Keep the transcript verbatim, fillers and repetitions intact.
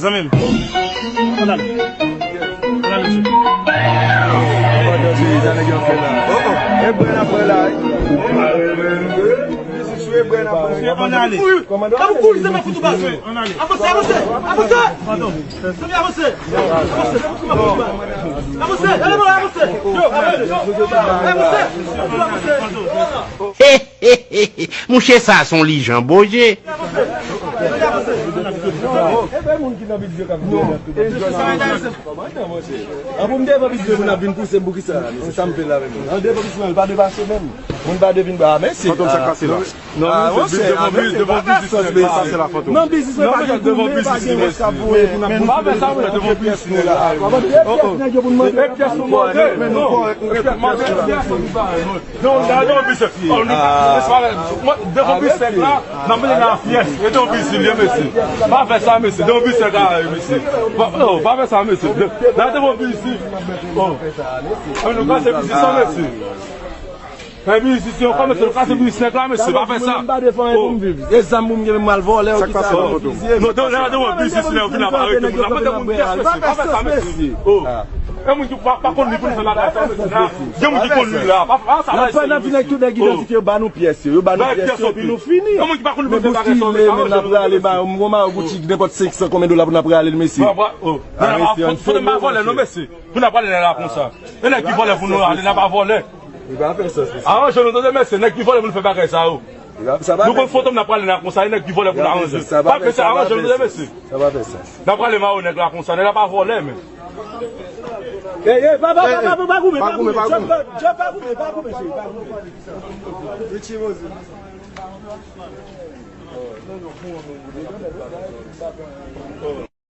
Zanmi m. Ann ale. Ann ale, mesye. Pandan se sa nèg yo fè la. Oh, oh. E bwè n ap bwè la, wi. Misye sou e bwè n ap bwè. Ann ale. Kòmandan. Kòmandan. Ann ale. Avanse, avanse, avanse. Zanmi, avanse. Avanse, avanse, avanse. Avanse, ale, bon, avanse. Avanse. Avanse. Mouche sa se yon lijan boje. Epe moun ki nan bidye k ap vini. An pou m devan bidye moun ap vin pouse m pou kisa? Mesye, sa m fè la menm? An devan bidye, pa depase menm. Moun pa devin ba, mesye. Fantom, sa k pase la? Non, mesye, devan biznis, devan biznis, pa pase la, Fantom. Non, biznis, pa gen devan biznis, mesye. Pa fè sa, mesye, devan biznis la. E pyès nou mande, non. E pyès mande, pyès nou bare, non. Non, gade yon bisèk. Oh, nou pa, mwen, devan bisèk la, nan mele nan fyès. E devan bisèk li, mesye. Pa fè sa, mesye. Devan bisèk la, mesye. Pa, oh, pa fè sa, mesye. De, nan devan bisèk. Oh. Ah, nou kase bisèk sa, mesye. Fè bisèk yon fwa, mesye. Nou kase bisèk la, mesye. Pa fè sa. Mwen pa defan pou m viv. E zam pou m gen, m al vòlè, ou ki sa, ou fizye m. Non, nan devan bisèk la, ou vin ap arete moun la. Mwen, devan moun pyès, mesye. Pa fè sa, mesye. Oh. E moun ki pa, pa konn li pou l fè bagay sa, mesye. Gen moun ki konn li la. Pa, pa sa, mesye. N ap fè, n ap vin ak tout nèg idantite yo, ba nou pyès yo. Yo ba nou pyès yo, epi nou fini. Gen moun ki pa konn li pou l fè bagay sa, mesye. Men boustile, men n ap prale ba yo. M gon mayo Gucci ki nenpòt senk san konbyen dola pou n ap prale l, mesye. Fantom pa vòlè, non, mesye. Pou n ap prale la konsa. E nèg ki vòlè pou nou ale, n ap vòlè. Li pa fè sans, mesye. Aranje nou, tande, mesye. Nèg ki vòlè pou nou fè bagay sa yo. Nou konn Fantom, n ap prale la konsa, e nèg ki vòlè pou nou aranje. Pa fè sa, aranje nou, tande, mesye. Sa pa fè sans. N ap prale mayo nèg la konsa, nèg la pa vòlè, men. Ey, ey, pa, pa, pa, pa, pa goumen, pa goumen, pa goumen. Richie Moses.